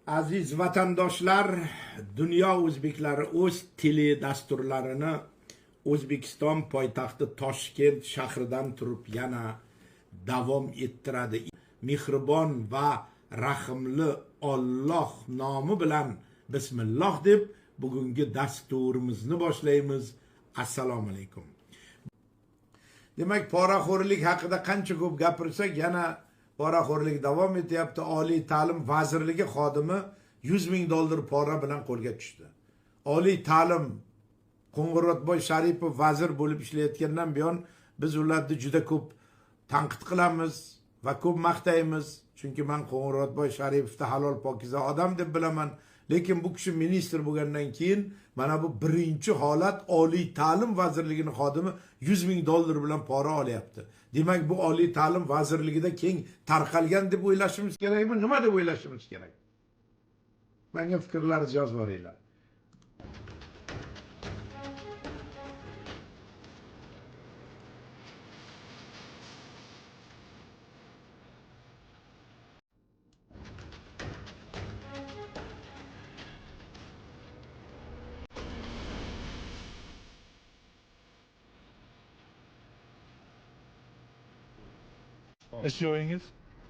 Aziz vatandoshlar, dunyo o'zbeklari o'z teledasturlarini O'zbekiston poytaxti Toshkent shahridan turib yana davom ettiradi. Mehribon va rahimli Alloh nomi bilan bismilloh deb bugungi dasturimizni boshlaymiz. Assalomu alaykum. Demak, poraxo'rlik haqida qancha ko'p gapirsak, yana poraxo'rlik davom etyapti. Oliy ta'lim vazirligi xodimi 100 ming dollar pora bilan qo'lga tushdi. Oliy ta'lim Qo'ng'irotboy Sharipov vazir bo'lib ishlayotgandan buyon biz ularni juda ko'p tanqid qilamiz va ko'p maqtaymiz. Chunki men Qo'ng'irotboy Sharipovni halol pokiza odam deb bilaman. Lekin bu kishi ministr bo'lgandan keyin mana bu birinchi holat Oliy ta'lim vazirligining xodimi 100 ming dollar bilan pora olyapti. Demak, bu Oliy ta'lim vazirligida keng tarqalgan deb o'ylashimiz kerakmi? Nima deb o'ylashimiz kerak? Menga fikrlaringizni yozib yuboringlar. Ish joyingiz?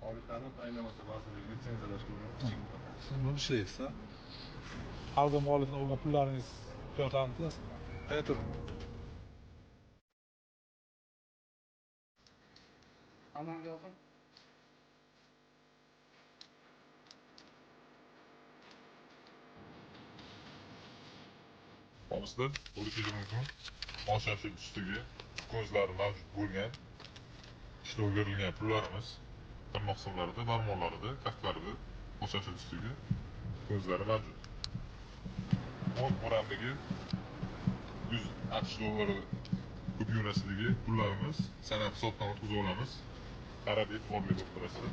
Oliy ta'lim aylanmasi vazirligi litsenziyalash bo'limi kichik mutaxassis. Siz buni ishlaysiz, ha? Har doim olib olgan pullaringiz yordam qilasizmi? Qayerda turib? Amalga oxir. Hozirda ko'rishingiz mumkin. Oshashiq ustiga ko'zlari mavjud bo'lgan ishlov berilgan pullarimiz tirnoq qismlarida, barmoqlarida, kaftlarida oshashiq ustiga ko'zlari mavjud. O'ng qoramdagi 100 AQSh dollari kupyurasidagi pullarimiz sanab hisobdan o'tkazib olamiz. Qarab e'tiborli bo'lib turasiz.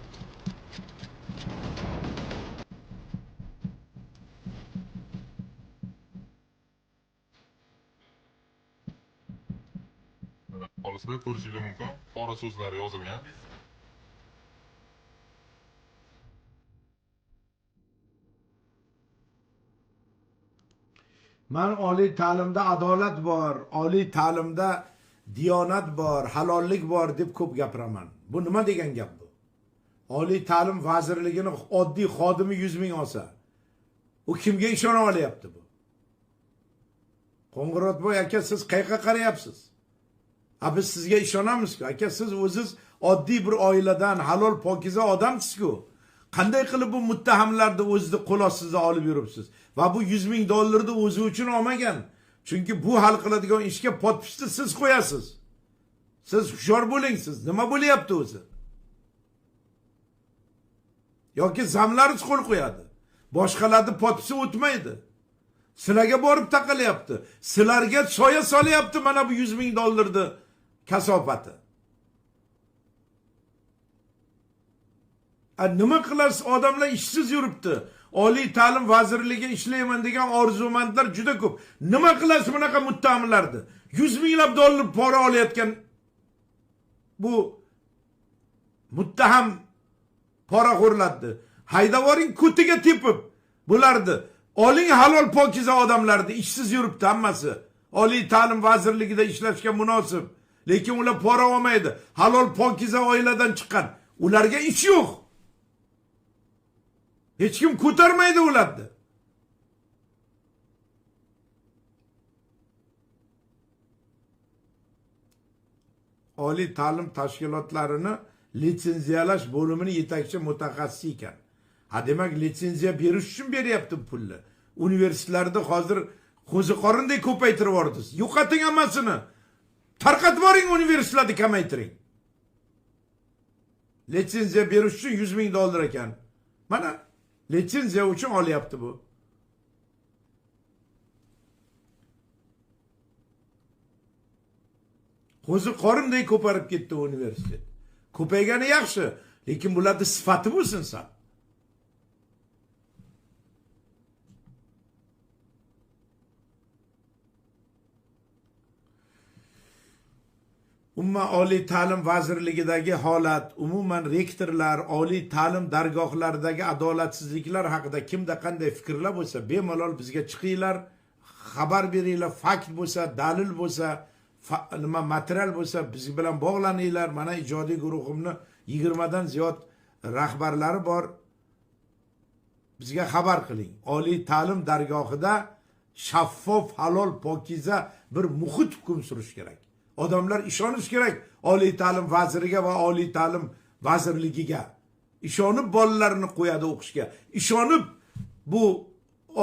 Holisda ko'rishingiz mumkin. Pora so'zlari yozilgan. Man oliy ta'limda adolat bor, oliy ta'limda diyonat bor, halollik bor deb ko'p gapiraman. Bu nima degan gap bu? Oliy ta'lim vazirligini oddiy xodimi 100 ming olsa, u kimga ishona olyapti bu? Qo'ng'irotboy aka, siz qayerga qarayapsiz? Ha, biz sizga ishonamiz-ku. Aka, siz o'ziz oddiy bir oiladan halol pokiza odamsiz-ku. Qanday qilib bu muttahamlarni o'zizni qo'l ostida olib yuribsiz? Va bu 100 ming dollarni o'zi uchun olmagan. Chunki bu hal qiladigan ishga podpisni siz qo'yasiz. Siz hushyor bo'ling siz. Nima bo'lyapti o'zi? Yoki zamlaringiz qo'l qo'yadi. Boshqalarni podpisi o'tmaydi. Sizlarga borib taqalyapti. Sizlarga soya solyapti mana bu 100 ming dollarni kasofati. Nima qilasiz? Odamlar ishsiz yuribdi. Oliy ta'lim vazirligi ishlayman degan orzumandlar juda ko'p. Nima qilasiz bunaqa muttahamlarni? 100 minglab dollar pora olayotgan bu muttaham poraxo'rlarni haydavoring ko'tiga tepib bularni oling, halol pokiza odamlarni, ishsiz yuribdi hammasi. Oliy ta'lim vazirligida ishlashga munosib, lekin ular pora olmaydi. Halol pokiza oiladan chiqqan. Ularga ish yo'q. Hech kim ko'tarmaydi ularni. Oliy ta'lim tashkilotlarini litsenziyalash bo'limini yetakchi mutaxassisi ekan. Ha, demak, litsenziya berish uchun beryapti pulni. Universitetlarda hozir qo'ziqorinday ko'paytirib yubordingiz. Yo'qoting hammasini. Tarqatib yuboring universitetlarni, kamaytiring. Litsenziya berish uchun 100 ming dollar ekan. Mana litsenziya uchun olyapti bu. Qo'ziqorinday ko'parib ketdi universitet. Ko'paygani yaxshi, lekin bularni sifati bo'lsin sal. Umuman Oliy ta'lim vazirligidagi holat, umuman rektorlar, oliy ta'lim dargohlaridagi adolatsizliklar haqida kimda qanday fikrlar bo'lsa, bemalol bizga chiqinglar, xabar beringlar, fakt bo'lsa, dalil bo'lsa, nima material bo'lsa biz bilan bog'laninglar. Mana ijodiy guruhimni 20 dan ziyod rahbarlari bor. Bizga xabar qiling. Oliy ta'lim dargohida shaffof, halol, pokiza bir muhit hukm surish kerak. Odamlar ishonish kerak Oliy ta'lim vaziriga va Oliy ta'lim vazirligiga. Ishonib bolalarini qo'yadi o'qishga. Ishonib bu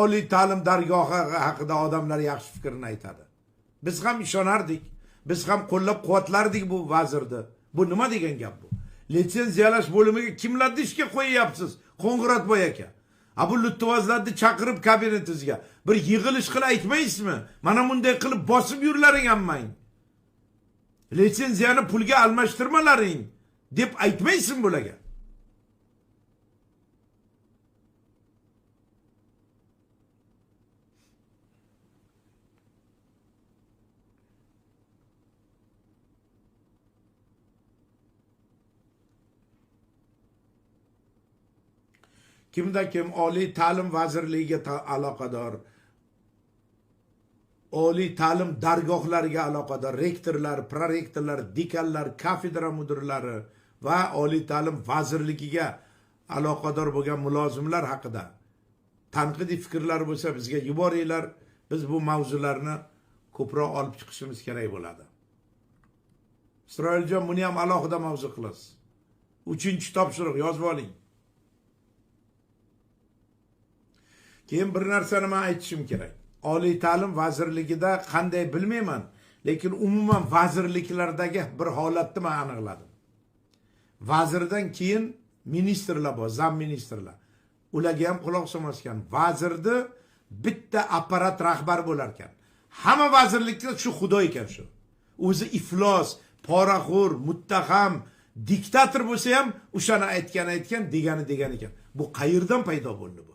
oliy ta'lim dargohi haqida odamlar yaxshi fikrini aytadi. Biz ham ishonardik. Biz ham qo'llab-quvvatlardik bu vazirni. Bu nima degan gap bu? Litsenziyalash bo'limiga kimlarni ishga qo'yyapsiz? Qo'ng'irotboy aka. A bu luttivozlarni chaqirib kabinetingizga bir yig'ilish qilib aytmaysizmi? Mana bunday qilib bosib yurlaring hammang. Litsenziyani pulga almashtirmalaring deb aytmaysizmi bularga? Kimda kim Oliy ta'lim vazirligiga aloqador, oliy ta'lim dargohlariga aloqador rektorlar, prorektorlar, dekanlar, kafedra mudirlari va Oliy ta'lim vazirligiga aloqador bo'lgan mulozimlar haqida tanqidiy fikrlar bo'lsa bizga yuboringlar. Biz bu mavzularni ko'proq olib chiqishimiz kerak bo'ladi. Isroiljon, buni ham alohida mavzu qilasiz. 3-topshiriq yozib oling. Keyin bir narsani men aytishim kerak. Oliy ta'lim vazirligida qanday bilmayman, lekin umuman vazirliklardagi bir holatni men aniqladim. Vazirdan keyin ministrlar bor, zam ministrlar. Ularga ham quloq solmasgan. Vazirni bitta apparat rahbari bo'lar ekan. Hamma vazirlikda shu xudo ekan shu. O'zi iflos, poraxo'r, muttaham, diktator bo'lsa ham o'shani aytgan aytgan, degani degan ekan. Bu qayerdan paydo bo'ldi bu?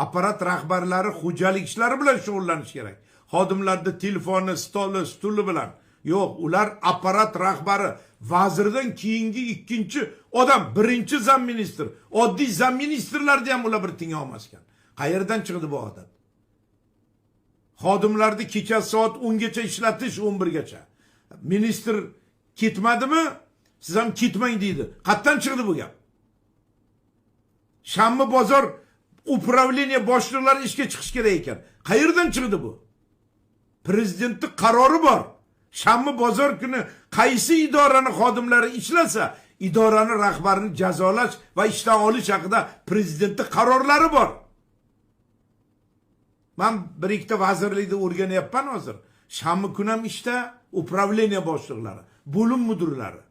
Apparat rahbarlari xo'jalik ishlari bilan shug'ullanish kerak. Xodimlarning telefoni, stoli, stuli bilan. Yo'q, ular apparat rahbari, vazirdan keyingi ikkinchi odam, birinchi zam ministr. Oddiy zam ministrlarni ham ular bir tinga olmas ekan. Qayerdan chiqdi bu odat? Xodimlarni kecha soat 10 gacha ishlatish, 11 gacha. Ministr ketmadimi? Siz ham ketmang deydi. Qayerdan chiqdi bu gap? Shanba bozor upravleniya boshliqlari ishga chiqish kerak ekan. Qayerdan chiqdi bu? Prezidentning qarori bor. Shanba bozor kuni qaysi idorani xodimlari ishlasa, idorani rahbarini jazolash va ishdan olish haqida prezidentning qarorlari bor. Men bir ikkita vazirlikda o'rganyapman hozir. Shanba kuni ham ishda upravleniya boshliqlari, bo'lim mudirlari.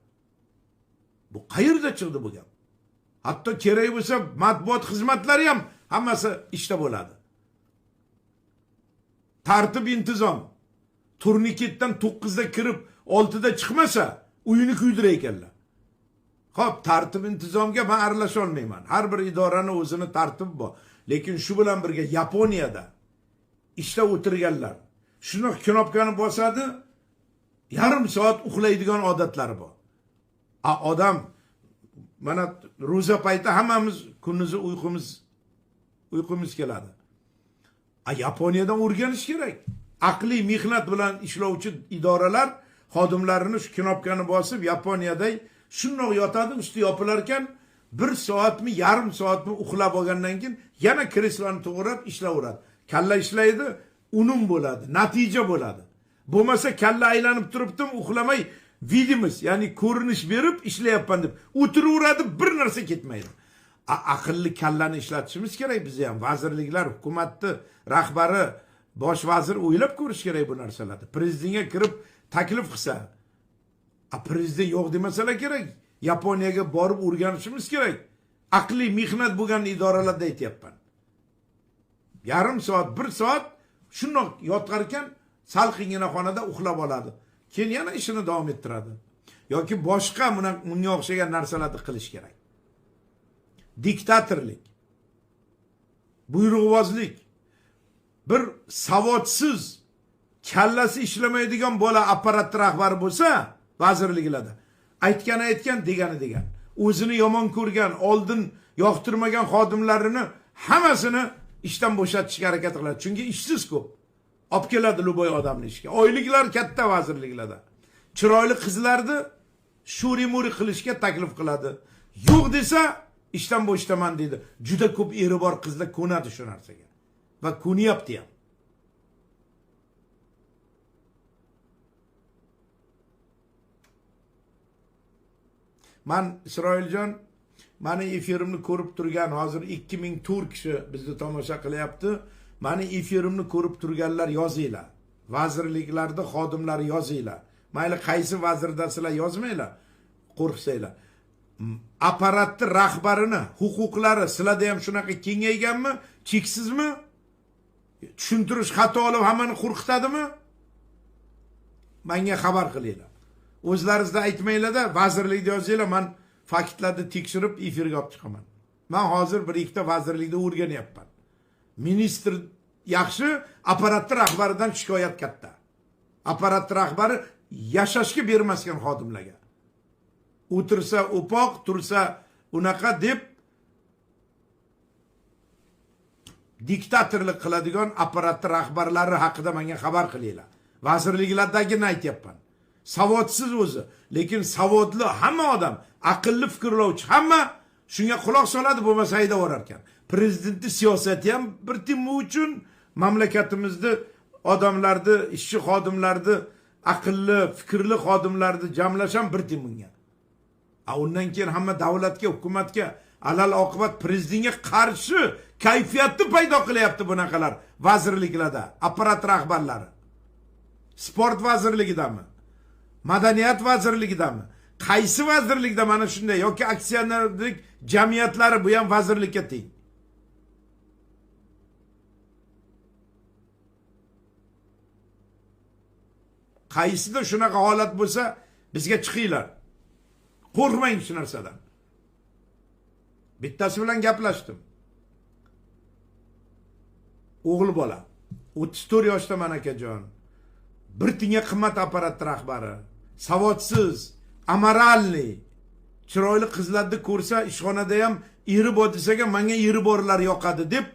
Bu qayerda chiqdi bu gap? Hatto kerak bo'lsa matbuot xizmatlari ham hammasi ishda bo'ladi. Tartib intizom. Turniketdan 9 da kirib 6 da chiqmasa uyini kuydirar ekanlar. Xo'p, tartib intizomga men aralasha olmayman. Har bir idorani o'zini tartibi bor. Lekin shu bilan birga Yaponiyada ishda o'tirganlar shuni knopkani bosadi, yarim soat uxlaydigan odatlari bor. A odam mana ro'za payti hammamiz kunduzi uyqumiz keladi. A Yaponiyadan o'rganish kerak. Aqliy mehnat bilan ishlovchi idoralar xodimlarini shu knopkani bosib Yaponiyaday shundoq yotadi, usti yopilar ekan, 1 soatmi, yarim soatmi uxlab olgandan keyin yana kresloni to'g'irlab ishlayveradi. Kalla ishlaydi, unum bo'ladi, natija bo'ladi. Bo'lmasa kalla aylanib turibdim, uxlamay vidimiz, ya'ni ko'rinish berib ishlayapman deb o'tiraveradi, bir narsa ketmaydi. Aqlli kallani ishlatishimiz kerak biz ham. Vazirliklar, hukumatni rahbari, bosh vazir o'ylab ko'rish kerak bu narsalarni. Prezidentga kirib taklif qilsa, prezident yo'q demasalar kerak. Yaponiyaga borib o'rganishimiz kerak. Aqliy mehnat bo'lgan idoralarda aytyapman. Yarim soat, 1 soat shundoq yotar ekan, salqingina xonada uxlab oladi. Keyin yana ishini davom ettiradi. Yoki boshqa bunga o'xshagan narsalarni qilish kerak. Diktatorlik, buyruqbozlik, bir savodsiz Kallasi ishlamaydigan bola apparat rahbari bo'lsa, vazirliklarda aytgani aytgan, degani degan. O'zini yomon ko'rgan, oldin yoqtirmagan xodimlarini hammasini ishdan bo'shatishga harakat qiladi. Chunki ishsiz ko'p. Olib keladi любой odamni ishga. Oyliklar katta vazirliklarda. Chiroyli qizlarni shuri-muri qilishga taklif qiladi. Yo'q desa ishdan bo'shataman deydi. Juda ko'p eri bor qizlar ko'nadi shu narsaga. Va ko'nyapti ham. Man Isroiljon, mani efirimni ko'rib turgan hozir 2004 kishi bizni tomosha qilyapti. Mani efirimni ko'rib turganlar yozinglar. Vazirliklarda xodimlar yozinglar. Mayli qaysi vazirdasizlar yozmanglar, qo'rqsanglar. Apparatni rahbarini huquqlari sizlarda ham shunaqa kengayganmi, cheksizmi? Tushuntirish xato olib hammani qo'rqitadimi? Menga xabar qilinglar. O'zlaringizda aytmanglar-da, vazirlikda yozinglar, men faktlarni tekshirib efirga olib chiqaman. Men hozir bir ikkita vazirlikda o'rganyapman. Ministr yaxshi, apparatni rahbaridan shikoyat katta. Apparat rahbari yashashga bermasgan xodimlarga. O'tirsa o'poq, tursa unaqa deb diktatorlik qiladigan apparat rahbarlari haqida menga xabar qilinglar. Vazirliklardagini aytyapman. Savodsiz o'zi, lekin savodli hamma odam, aqlli fikrlovchi hamma shunga quloq soladi, bo'lmasa haydab yuborar ekan. Prezidentning siyosati ham bir timu uchun mamlakatimizda odamlarni, ishchi xodimlarni, aqlli, fikrli xodimlarni jamlash ham bir timunga. Undan keyin hamma davlatga, hukumatga, alal oqibat prezidentga qarshi kayfiyatni paydo qilyapti bunaqalar vazirliklarda, apparat rahbarlari. Sport vazirligidami? Madaniyat vazirligidami? Qaysi vazirlikda mana shunday yoki aksionerlik jamiyatlari, bu ham vazirlikka teng. Qaysida shunaqa holat bo'lsa, bizga chiqinglar. Qo'rqmang shu narsadan. Bittasi bilan gaplashdim. O'g'il bola, 34 yoshda man akajon. Bir tinga qimmat apparat rahbari, savodsiz, amoralniy, chiroyli qizlarni ko'rsa ishxonada ham eri bor desak ham menga eri borlar yoqadi deb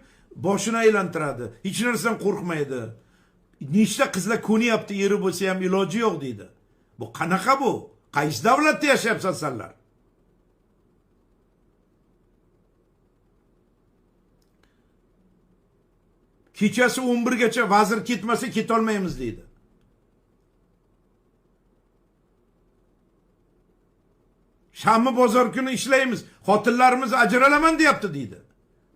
boshini aylantiradi. Hech narsadan qo'rqmaydi. Nechta qizlar ko'nyapti, eri bo'lsa ham iloji yo'q deydi. Bu qanaqa bu? Qaysi davlatda yashayapsan sanlar? Kechasi 11 gacha vazir ketmasa ketolmaymiz deydi. Shanba bozor kuni ishlaymiz, xotinlarimiz ajralaman deyapti deydi.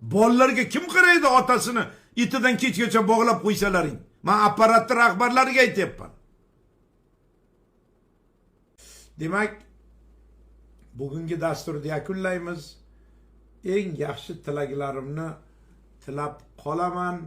Bolalarga kim qaraydi otasini itidan kechgacha bog'lab qo'ysalaring? Men apparatni rahbarlariga aytyapman. Demak, bugungi dasturni yakunlaymiz. Eng yaxshi tilaklarimni tilab qolaman.